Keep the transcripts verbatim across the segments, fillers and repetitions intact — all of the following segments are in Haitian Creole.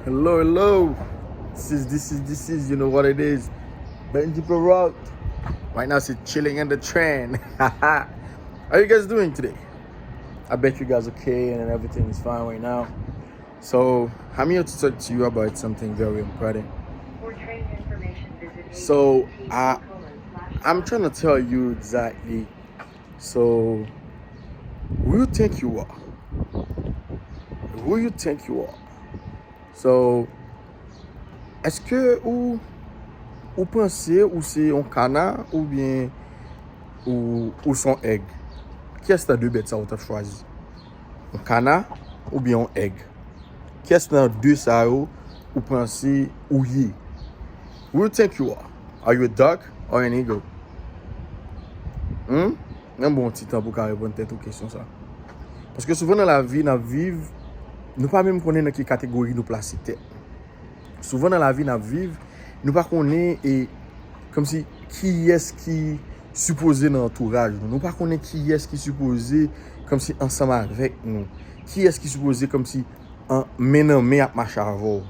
Hello, hello. This is, this is, this is, you know what it is. Benji Peralt. Right now, it's chilling in the train. How you guys doing today? I bet you guys okay and everything is fine right now. So, I'm here to talk to you about something very important. So, I, I'm trying to tell you exactly. So, who you think you are? Who you think you are? So, èske ou, ou panse ou se yon kana oubyen ou, ou se yon èg? Kiyès nan de bèt sa ou t ap chwazi? Yon kana oubyen yon èg? Kiyès nan de sa yo ou panse ou ye? Who you think you are? Are you a duck or an eagle? Hmm? Nan bon ti tan pou ka reponn tèt ou kesyon sa. Paske souvan nan lavi n ap viv, nou pa menm konnen nan ki kategori nou plase tèt nou. Souvan nan lavi n ap viv, nou pa konnen e kòmsi kiyès ki sipoze nan antouraj nou. Nou pa konnen kiyès ki sipoze kòmsi ansanm avèk nou. Kiyès ki sipoze kòmsi an, men nan men ap mache avè w.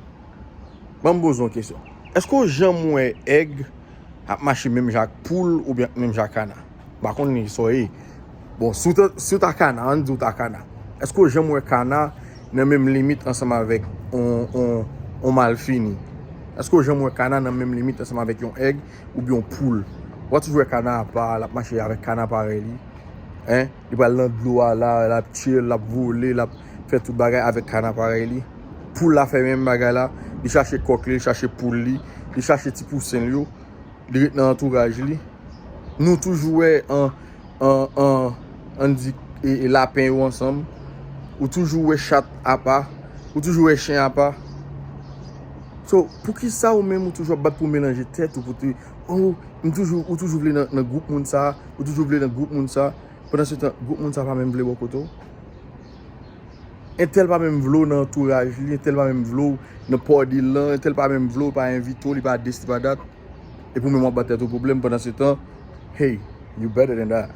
Ban m poze yon kesyon. Èske w janm wè èg ap mache menm jan ak poul oubyen menm jan ak kana? M pa konn sa w ye. Bon, si w ta, si w ta kana, ann di w ta kana. Èske w janm wè kana nan menm limit ansanm avèk on, on, on malfini? Èske w janm wè kana nan menm limit ansanm avèk yon èg oubyen yon poul? W a toujou wè kana apa, l ap mache avèk kana parèy li. Hein? Li pral nan dlo a la, l ap chill, l ap vole, l ap fè tout bagay avèk kana parèy li. Poul la fè menm bagay la, li chache kòk li, li chache poul li, li chache ti pousen l yo, li ret nan antouraj li. Nou toujou wè an, an, an, ann di, e, e lapen yo ansanm. Ou toujou wè chat apa, ou toujou wè chen apa. So, poukisa ou menm ou toujou ap bat pou melanje tèt ou pou te, oh, m toujou, ou toujou vle nan, nan gwoup moun sa, ou toujou vle nan gwoup moun sa. Pandan se tan, gwoup moun sa pa menm vle bò kote w. Entèl pa menm vle w nan antouraj li, entèl pa menm vle w nan party l lan, entèl pa menm vle w, pa envite w, li pa dis, li pa dat. Epi w menm w ap ba tèt ou pwoblèm pandan se tan, hey, you better than that.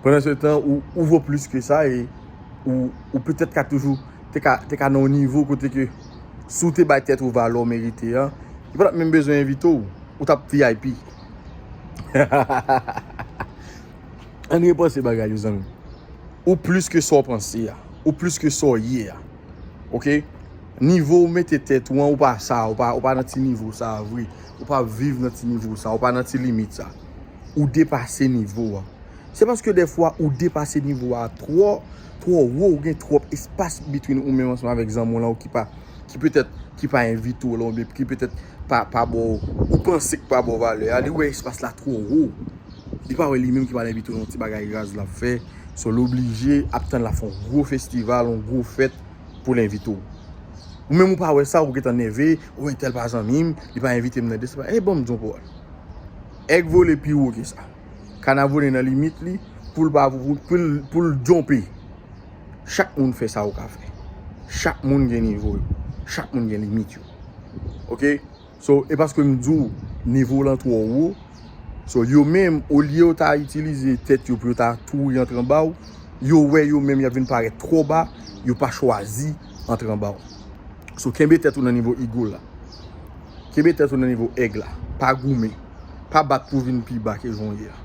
Pandan se tan, ou, ou vo plis ke sa e ou, ou petèt ka toujou, te ka, te ka nan yon nivo kote ke si w te bay tèt ou valè w merite a, li pa t ap menm bezwen envite w, ou t ap V I P. Ann repanse bagay yo, zanmi. Ou plis ke sa w panse a. Ou plis ke sa w ye a. Oke? Nivo ou mete tèt ou an, ou pa sa, ou pa, ou pa nan ti nivo sa a vre. Ou pa viv nan ti nivo sa a, ou pa nan ti limit sa a. Ou depase nivo a. Se paske dèfwa ou depase nivo a twò, twò wo, ou gen twòp espas between ou menm ansanm avèk zanmi w lan ou ki pa, ki petèt, ki pa envite w lan oubyen ki petèt pa, pa ba w, ou panse k pa ba w valè a, li wè espas la twò wo. Li pa wè li menm ki pral envite w nan yon ti bagay raz l ap fè. So, l oblije ap tann l ap fè yon gwo festival, yon gwo fèt pou l envite w. Ou menm ou pa wè sa, ou gentan nève, ou entèl pa zanmi m, li pa envite m nan de, se pa, e ban m di yon pawòl. Èg vole pi wo ke sa. Kana vole nan limit li, pou l pa, pou, pou l, pou l djonpe. Chak moun fè sa ou ka fè. Chak moun gen nivo yo. Chak moun gen limit yo. Oke? So, e paske m di w nivo w lan twò wo. So, yo menm, olye yo ta itilize tèt yo pou yo ta kouri antre anba w, yo wè yo menm y ap vin parèt twò ba, yo pa chwazi antre anba w. So, kenbe tèt ou nan nivo eagle la. Kenbe tèt ou nan nivo èg la. Pa goumen. Pa bat pou vin pi ba ke jan w ye a.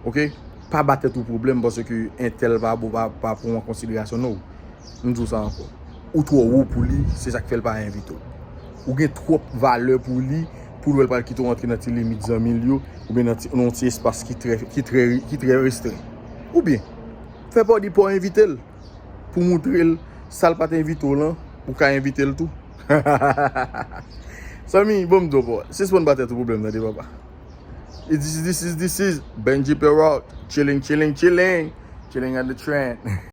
Oke? Pa ba tèt ou pwoblèm paske entèl pa bon, pa, pa pran w an konsiderasyon, no. M di w sa ankò. Ou twò wo pou li, se sa k fè l pa envite w. Ou gen twòp valè pou li, pou l wè l pral kite w antre nan ti limit zanmi l yo, oubyen nan ti, nan yon ti espas ki trè, ki trè, ki trè restren. Oubyen, fè pa w di pa w envite l, pou montre l, sa l pa t envite w lan, ou ka envite l tou. Zanmi, bon, m di w, bò, sispann ba tèt ou pwoblèm, tande, papa. This is, this is, this is Benji Peralt. Chilling, chilling, chilling. Chilling at the train.